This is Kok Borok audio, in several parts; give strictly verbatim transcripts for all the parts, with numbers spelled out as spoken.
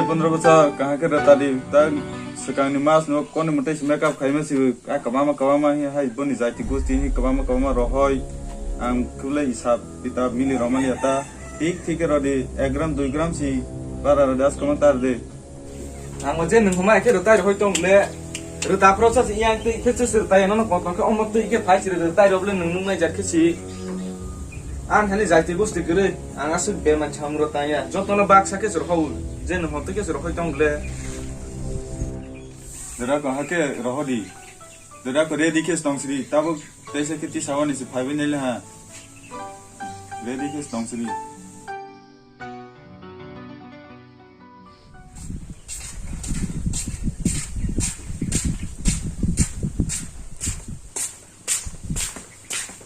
Pondro bwsa kaham khe rwtadi, ta swkangni mas no koni mwtai se makeup khaima se, a kwbangma kwbangma hai boni jati gosti hai kwbangma kwbangma rohoi, ang khwlai isap kitab mili romani ata, thik thik khe rodi, ek gram dui gram si bara rodi, as kwbang tar de. Ang o je nwng hwnma khe rwtai rohoi tong le, rwta phro sa se yang twi khe se rwtai no no kotor khe omo twi khe phai se rwtai rok le nwng nung nai jat khe si. Ang hani jati gosti kwrwi, ang aswk bemani samung rok tangya. Jotono baksa khe se rohou, je nwng hwn twi khe se rohoi tong le. Dada ko hake rohodi. Dada ko ready khe se tong sidi. Tabuk teisa khe tisa wani se phaibai nai le ha. Ready khe se tong sidi.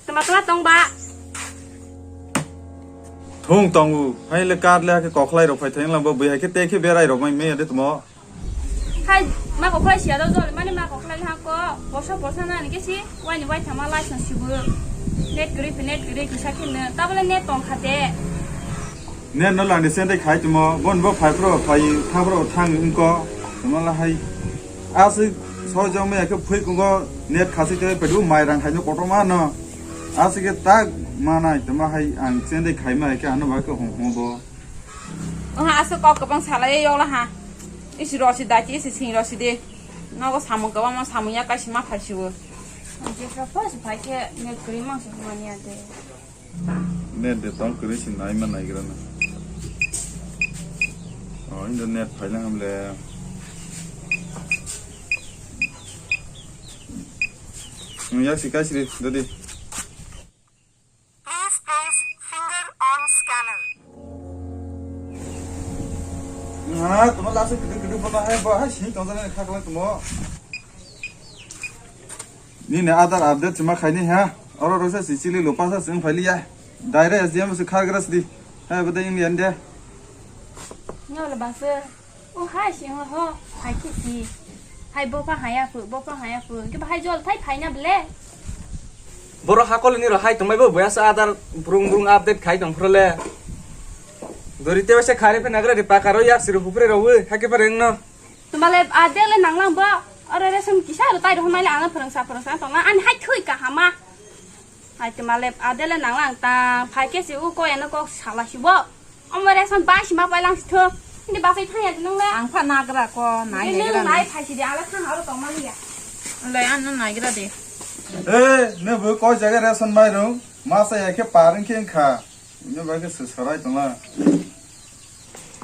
Tama tama tong ba. Thung tongo, hai le kar le hake kokhlai rok phai thang lang bo, bui hai khe te khe berai rok mai me de tmo. Hai ma kokhlai sia do jol mani ma kokhlai ha ko, bosa bosa na ni ke si, wai ni wai thama lai sang sibu. Net gri net gri kisa khe ne, tabole net tong khate. Net no lang de sen de khai tmo, bon bo phai pro phai, thang pro thang wngko, tma la hai. Aswk soi jong me ke phui kungo net khasi te pedu mai rang khai no kotor ma no. Aswk ke tak manai tma hai ang chen de khai ma ke ano ba ke hong hong bo. Oha aswk kok kwbang salai yokla ha. Isi rosi dati, isi sing rosi de. Nogo samung kwbangma samung ya kaisa ma phaisiwo. Jefra first phai khe net kwrwi mangsa hwnmani ya de. Net de tong kwrwi si naima naigra na. O, indo net phaila hamle. Nung yak si kaisri, dodi. Please place finger on scanner. Ha, tuma lasa kidu kidu bono hai bo, hai sini tong jana kha kala tumo. Nini Aadhaar update sima khaini ha. Oro rosa si chili lo pasa sing phaili ya. Daira S D M se khar gras di. Hai bada ing yan de. Nyo le basa. O hai si ho ho. Hai ki si. Hai bo pa haya pu, bo pa haya pu. Ke ba hai jol thai phai na ble. Boro hakol ni ro hai tongmai bo boya sa Aadhaar brung brung update khai tong phro le. Dori te se khare phe nagra de pakaro yak siru hupre ro we. Hake pa reng no. Tumale a dele nanglang bo, oro ration kisa ro tai ro hwnai le ano phwrwngsa phwrwngsa tongna ani hai thui kahama. Hai tumale a dele nanglang ta phai khe si u ko eno kok sala si bo. Omo ration bai si ma pai lang si thung. Hindi basai thang ya nung le. Ang pha nagra ko nai. Ini nagra nung nai nai. Phai si de ala thang aro tongma liya. Le ano nagra de. Eh, ne bo ko jaga ration mai rung, masa ya khe parung khe kha. Ini bai khe se sarai tongla.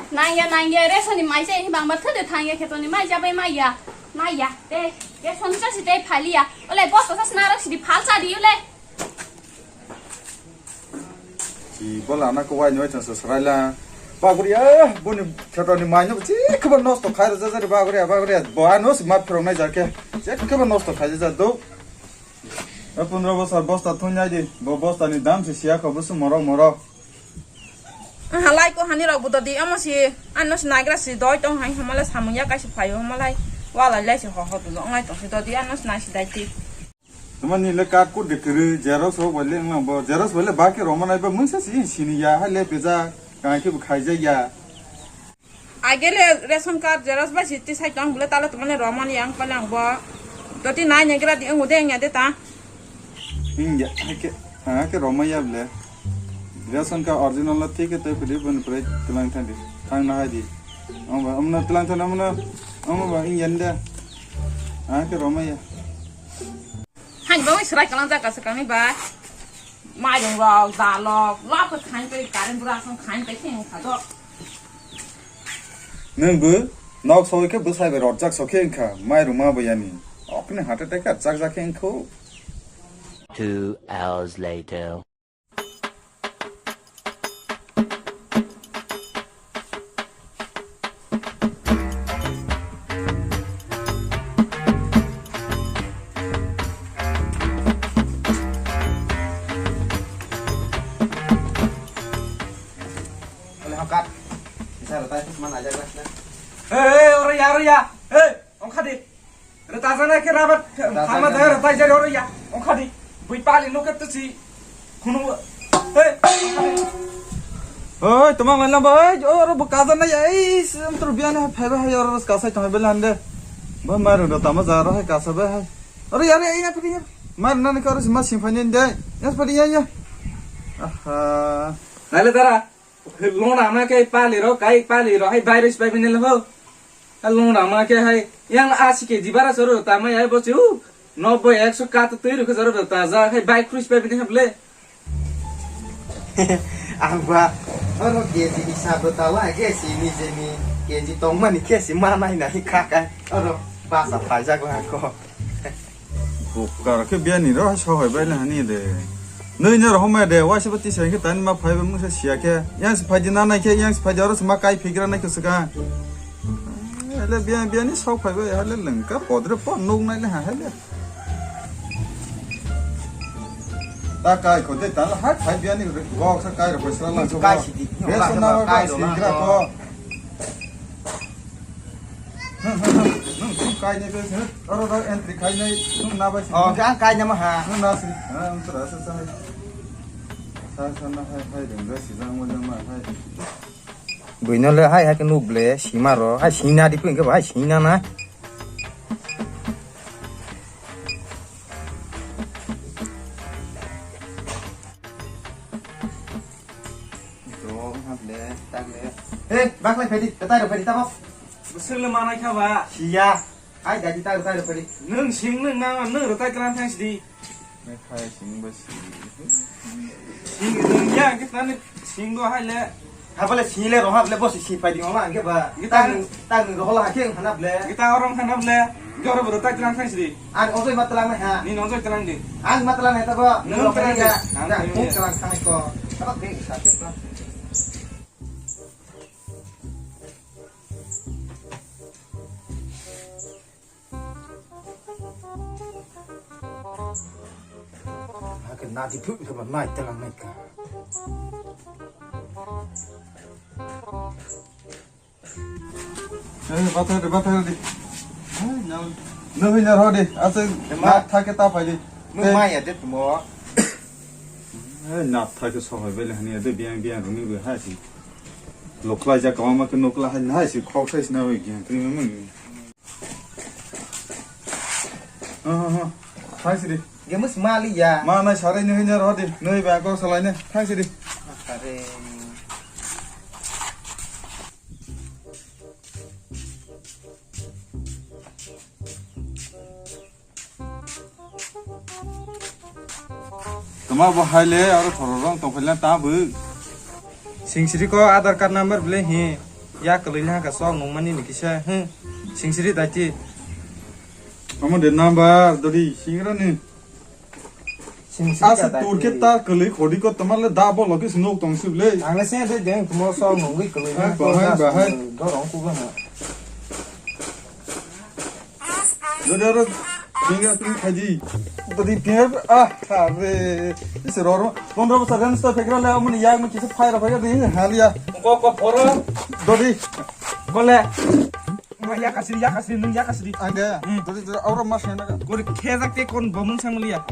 Nangya, nangya, ration ni mai jai ni bangma thode thangya kheto ni mai jabai maiya. Maiya, te, ration sa si te phaliya. Ole bosto sa snarok si di phal sa di ole. Si bola na ko wai noi sa sraila. Baguriya, buni kheto ni mai no chi khaba nosto khai ja ja baguriya, baguriya. Bo ano si ma phro nai ja khe. Che khaba nosto khai ja do. E pondro bosor bosta thun nai di. Bo bosta ni dam se siya kho busu morok morok. Halai ko hani rok budo di amo si ano si nagra si doi tong hai hamale samung ya kaisa phaio hamalai walai lai si ho ho do ngai tong si dodi ano si nai si dai ti. Tuma ni le kat kut de kiri xerox ho bole nang bo xerox bole ba ke roma nai ba mungsa si sini ya hai le peza kai ke bu khai ja ya. Agele ration card xerox bai si tisai tong bole tala tumane romani ang pale ang bo. Doti nai nai gra di ang ude ang ya de ta. Ingya hake hake romaya bole. Ration card original la thik te pidi bun pre tulang thandi. Thang na hai di. Ang ba amna tulang thandi amna. Ang ba ingya nda. Hake romaya. Hai ba wis rai kalang jaga sekami ba. Mairung rok, dal rok, lap khain pe current bura song khain pe khe khado. Nwng bo nok soi khe bwsai bai rojak sokhe wngkha, mai rwma bo yani. Okni hate teka chak jak khe wngkho. Two hours later. Ole hakat. Bisa rata itu cuma aja kelasnya. Hei, hei, oro ya, oro ya. Hei, ongkha di. Rata sana ke rabat. Rata sama sana. Saya rata jadi oro ya. Ongkha di. Bui pali no ketu si. Kunu. Hei, ongkha di. Oi, toma mai lambo, oi, oro bo kaza nai, ei, sim tur biani hai phaiba hai oro kasa tong bela hande. Bo mai ro tama ja ro hai kasa ba hai. Oro yare ai na pidi ya. Mar na ni karo ma sim phani de. Ya pidi ya ya. Aha. Nale dara. Lona ma ke pali ro, kai pali ro, hai virus pai bini lo. Lona ma ke hai yang asi ke di bara soro tama ya bo chu. Nobboi ekso kat twi ro ke soro ta ja hai bai cruise pai bini hable. Ang ba oro K G hisab do tawa ke sini jeni K G tongmani ke si manai nai kha kha oro basa phaijak la ko. Bukar ke biani ro hai sohoi bai na hani de. Nui ne ro homa de waisa ba tisa ke tani ma phai ba musa sia ke. Yang si phai di na nai ke yang si phai di oro ma kai phigra nai ke saka. Hele biani biani sok phai bai hele lengka podre po nuk nai le ha hele. Ta kai ko de ta ha phai biani gok sa kai ro ko sala so. Kai si di. Be so na kai ro si gra ko. Nung kai ne be se oro da entry kai ne nung na ba si. Oh, ang kai ne ma ha. Nung na si. Ha, ang tra sa sa. Sa sa na hai hai deng ga si jang mo jang ma hai. Buino le hai hai ke nuk ble sima ro hai sina di pun ke ba hai sina na. Dong hap le tak le. He baklai phedi tai ro phedi tabo. Bwswk le manai kha ba. Siya. Hai dadi tai ro tai ro phedi. Nung sing nung na nung ro tai tran thang sidi. Hai sing ba si. Sing nung ya ke tani sing do hai le. Habale sile rohap le bosi si pai di ma angke ba. Gita tang tang rohola hake hanap le. Gita orang hanap le. Joro bro tak lang thang sidi. Ang ojoi matlang ha. Ni nojoi tlang di. Ang matlang ha tabo. Nung tlang di. Ang tlang di. Tlang thang ko. Tabo ke sa ke tlang. Hake nadi phuk ke ba nai telang nai ka. Eh, bathai de, bathai de. Hai, nang. Nang hoi nar ho de. Asa ma thake ta phai de. Nung ma ya de tumo. Eh, na thake sohoi bele hani de biang biang runi be hai si. Lokla ja kama ma ke nokla hai nai si khok sai sina oi gi. Tini mung. Ha, ha, ha. Thang sidi. Gemus mali ya. Ma nai sarai ni hanya rodi. Nui ba ko salai ne. Thang sidi. Are. Tama bo hai le aro thoro rong tong phai le ta bu. Singsiri ko Aadhaar card number bele hi. Ya kwlwi le ha ka sok nung mani ni kisa. Hm. Singsiri dati. Amo de number dori singra ni. Singsiri asa ka dati. Tur ke ta kwlwi khodi ko tama le da bo lo ke snok tong sib le. Ang le se de deng mo sok nung wi kwlwi. Hai, na bahai, ko bahai. Dorong ku ba ha. Dodi aro finger print khaji. Dodi finger, ah, are. Isi roro. Pondro bosor gan sto pekra le amuni yak ma kisa phai ra phai de haliya. Ko ko poro. Dodi. Kole. Yakasri, yakasri, nung yakasri. Age. Hmm. Dodi dodi aro mas hena ka. Kori khejak te kon bomung sang liya.